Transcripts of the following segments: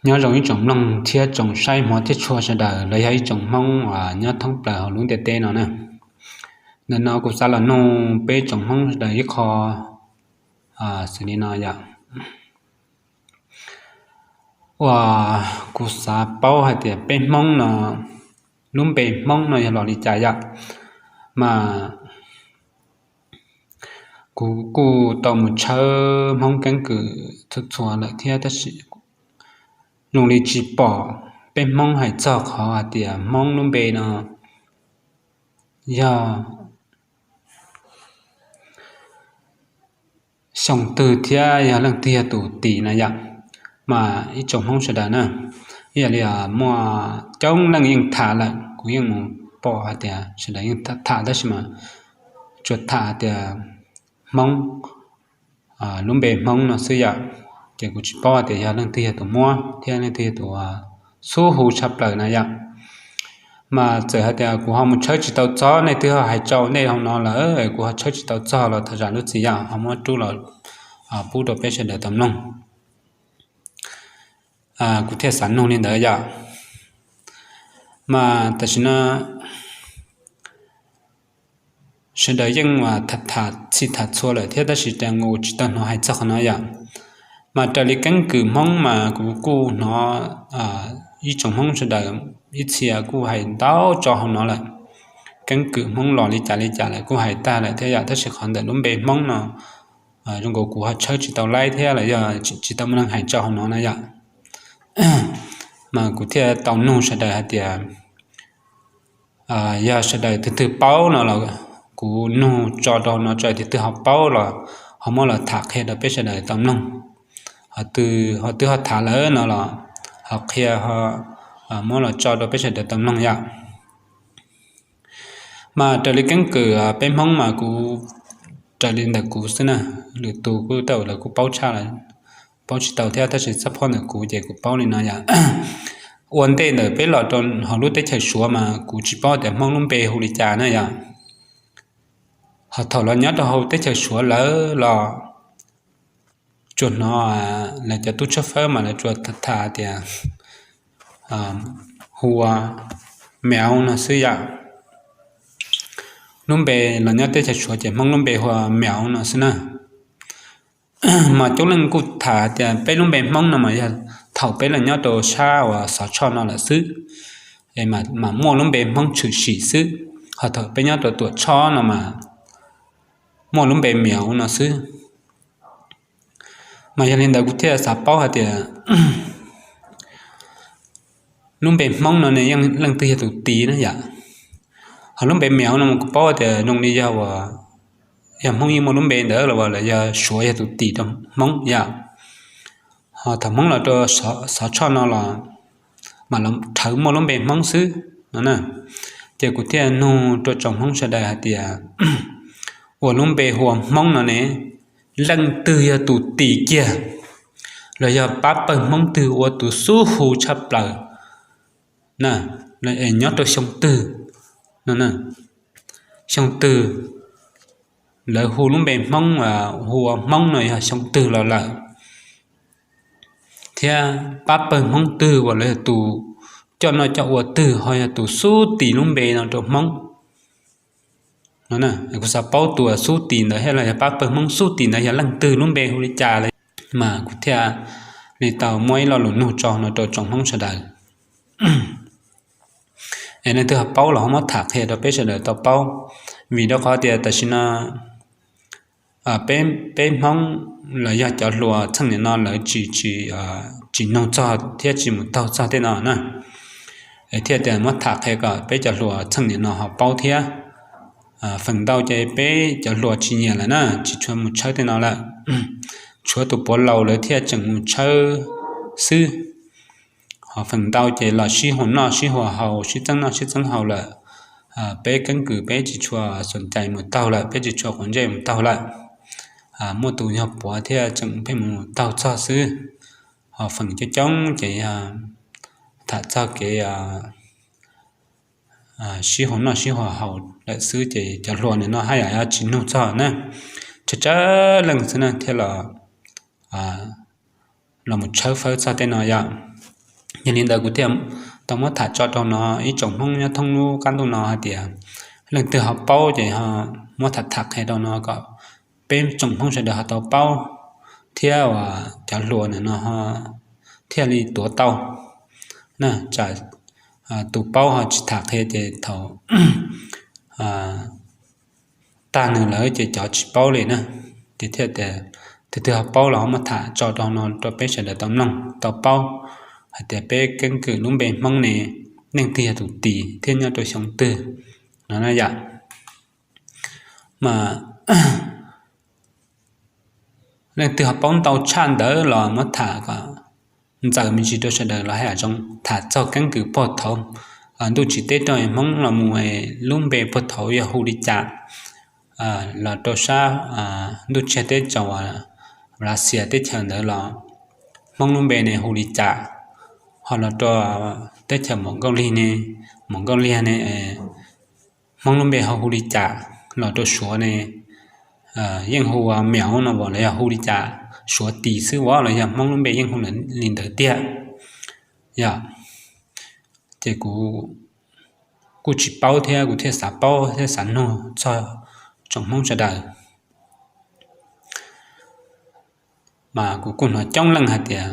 Nyob zoo ib tsoom mloog thiab tsoom saib hmov thiab tshua sawv daws los yog ib tsoom Hmoob uas nyob thoob plaws hauv lub ntiaj teb no na. Ntawm no kuv xav los nug peb tsoom Hmoob sawv daws ib qho xws li no yom. Uas kuv xav paub hais tias peb Hmoob no, lub npe Hmoob no yog los li cas yom. Mas kuv kuj tau mus tshawb Hmoob keeb kwm txhua txhua lawm thiab tab sis zoo li tsis pom peb Hmoob hais txog qhov hais tias Hmoob lub npe no yog xyoo twg thiab yog leej twg yog tus tis na yom. Mas ib tsoom Hmoob sawv daws na, ib yam li muaj coob leej yeej tham lawm, kuv yeej mus pom hais tias sawv daws yeej tham tab sis mas tsuas tham hais tias Hmoob, lub npe Hmoob no xwb yom. Ces kuv tsis paub hais tias yog leej twg yog tus muab thiab leej twg yog tus xub hu tshaj plaws na yom. Mas txawm hais tias kuv ho mus tshawb tsis tau txog, nej twb ho hais tso ntej hauv no lawm, kuv ho tshawb tsis tau txog los thov zam lub txim yom, ho muab rub los pub rau peb sawv daws tau mloog. Kuv thiaj xav nug li ntawd yom. Mas tam sim no sawv daws yeej tham tham txhij tham txhua lawm thiab tab sis cas nkaus tsis tau hnov hais txog qhov no yom. Mas raws li keeb kwm Hmoob mas kuv kuj hnov ib tsoom Hmoob sawv daws ib txhia kuj hais ntau tso hauv no lawm. Keeb kwm Hmoob los li cas li cas lawm kuj hais tag lawm thiab yom, tab sis qhov ntawm lub npe Hmoob no zoo nkaus kuv ho tshawb tsis tau laib thiab los yog tsis tau muaj neeg hais tso hauv no na yom. Mas kuv thiaj tau nug sawv daws hais tias yog sawv daws tus twg paub no los kuv nug tso rau no tso, tus twg ho paub los ho muab los tham qhia rau peb sawv daws tau mloog. Ho twb ho tham lawm no los ho qhia, muab los tso rau peb sawv daws tau mloog yom. Mas raws li keeb kwm peb Hmoob mas kuv, raws li ntawm kuv xwb na, lwm tus kuj tej lawv kuj paub tshaj, paub tsis tau thiab tab sis txoj phoj ntawm kuv ces kuv paub li no yom. Ua ntej ntawm peb los rau hauv lub teb chaws Suav mas kuv tsis paub tias Hmoob lub npe hu li cas na yom. Ho thaum los nyob rau hauv teb chaws Suav lawm los tsuas hnov lawv cov tub tshawb fawb mas lawv tsuas tham tias hu ua Mauv no xwb yom. Lub npe los nyob teb chaws Suav ces Hmoob lub npe hu ua Mauv no xwb na. Mas coob leej kuj tham tias peb lub npe Hmoob no mas yog thaum peb los nyob rau sab uas Xov Tshoj no lawm xwb, mam muaj lub npe Hmoob tshwm sim xwb. Ho thaum peb nyob rau Tuam Tshoj no mas muaj lub npe Mauv no xwb. Mas yog li ntawd kuv thiaj xav paub hais tias lub npe Hmoob no ne yeej leej twg yog tus tis na yom. Ho lub npe Mauv no mas kuv paub tias zoo li yog, yog Hmoob yeej muaj lub npe ntawd los los yog Suav yog tus tis rau Hmoob yom. Ho thaum Hmoob los rau Xov Tshoj no los mas los rhawv muaj lub npe Hmoob xwb no na. Ces kuv thiaj nug rau tsoom Hmoob sawv daws hais tias ua lub npe hu ua Hmoob no ne, leej twg yog tus tis kiag, los yog pab pawg Hmoob twg ua tus xub hu tshaj plaws na, nyob rau xyoo twg no, xyoo twg lawv hu lub npe Hmoob, hu ua Hmoob no yog xyoo twg los lawm, thiab pab pawg Hmoob twg uas lawv yog tus coj noj coj ua twg ho yog tus xub tis lub npe no rau Hmoob no. Kuv xav paub tus xub tis ntawd thiab los yog pab pawg Hmoob xub tis ntawd yog leej twg, lub npe hu li cas los, mas kuv thiaj li tau muab ib lo lus nug tso no rau tsoom Hmoob sawv daws. Es leej twg ho paub los ho muab tham qhia rau peb sawv daws tau paub, vim rau qhov tias tam sim no peb Hmoob los yog cov hluas txheej niam no lawv tsis, tsis nug txog thiab tsis mus taug txog tej no na. Thiaj tias muab tham qhia kom peb cov hluas txheej niam no ho paub thiab. Feem ntau ces peb cov hluas tsis nyiam lawm na, tsis tshua mus tshawb tej no lawm. Tshuav tus puav laus lawv thiaj tseem mus tshawb xwb. Ho feem ntau ces los sib hu noj sib hu haus, sib txeeb noj sib txeeb haus lawm. Peb keeb kwm peb tsis tshua xom cai mus taug lawm, peb tsis tshua quav ntsej mus taug lawm. Muaj tus yog puav thiaj tseem pheej mus taug txog xwb. Ho feem coob coob ces yog tham txog kev sib hu noj sib hu haus lawm xwb ces cov hluas nim no haj yam tsis nug txog na. Tsawg tsawg leej xwb na thiaj los los mus tshawb fawb txog tej no yom. Yog li ntawd kuv thiaj tau muab tham tso rau no ib tsoom Hmoob nyob thoob lub qab ntuj no hais tias leej twg ho paub ces muab tham tham qhia rau no kom peb tsoom Hmoob sawv daws ho tau paub thiab uas cov hluas ntawm no thiaj li tuav tau na. Tsam tus paub ho tsis tham qhia ces thaum tag nws lawm ces cov tsis paub li na. Ces thiaj tias tus twg ho paub los ho muab tham tso rau no rau peb sawv daws tau mloog tau paub hais tias peb keeb kwm lub npe Hmoob ne, leej twg yog tus tis thiab nyob rau xyoo twg no na yom. Mas leej twg ho paub ntau tshaj ntawd los muab tham kom ntxaws me ntsis rau sawv daws los hais zoo tham txog keeb kwm puag thaud ntuj tsim teb rau Hmoob los mus lub npe puag thaud yog hu li cas. Los rau sab ntuj tsiag teb tsaus Lav Xias teb chaws ntawd los Hmoob lub npe ne hu li cas, ho los rau teb chaws Mos Nkauj Lig ne, Mos Nkauj Liag ne Hmoob lub npe ho hu li cas, los rau Suav ne yeej hu Myaus no los yog hu li cas, Suav tis xwb los yog Hmoob lub npe yeej hu li ntawd tiag. Yog ces kuv kuj tsis paub thiab kuv thiaj xav paub thiab xav nug txog tsoom Hmoob sawv daws. Mas kuv kuj hnov coob leej hais tias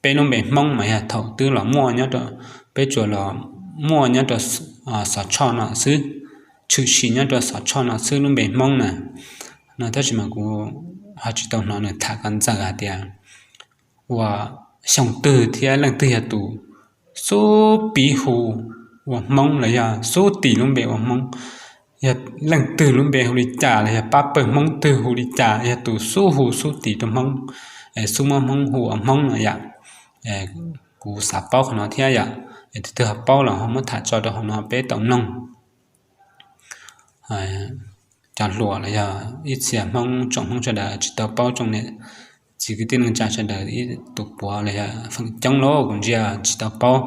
peb lub npe Hmoob mas yog thaum twb los muaj nyob rau, peb tsuas los muaj nyob rau Xov Tshoj no xwb, tshwm sim nyob rau Xov Tshoj no xwb lub npe Hmoob na. No tab sis mas kuv ho tsis tau hnov nws tham kom ntxaws hais tias uas xyoo twg thiab leej twg yog tus xub piv hu ua Hmoob los yog xub tis lub npe ua Hmoob, yog leej twg lub npe hu li cas los yog pab pawg Hmoob twg hu li cas yog tus xub hu xub tis rau Hmoob, xub muab Hmoob hu ua Hmoob no yom. Kuv xav paub qhov no thiab yom. Tus twg ho paub los ho muab tham tso rau hauv no peb tau mloog. Cov hluas los yog ib txhia Hmoob tsoom Hmoob sawv daws tsis tau paub, tsoom niam txiv kwv tij neej tsa sawv daws ib tus puav los yog feem coob los kuv ntsia tsis tau paub,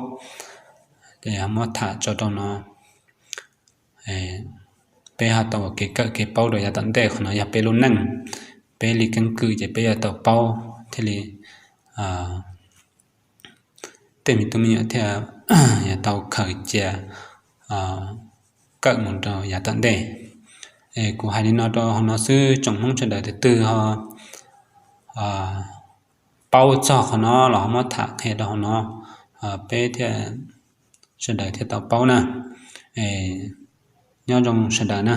ces muab tham tso rau no. Peb ho tau kev kawm kev paub rau yav tom ntej, qhov no yog peb lub neej, peb li keeb kwm ces peb yuav tau paub thiaj li tej me tub me nyuam thiaj yuav tau khaws cia kawm mus rau yav tom ntej. Kuv hais li no rau hauv no xwb, tsoom Hmoob sawv daws tus twg ho paub txog qhov no los ho muab tham qhia rau hauv no, peb thiaj, sawv daws thiaj tau paub na. Nyob zoo sawv daws na.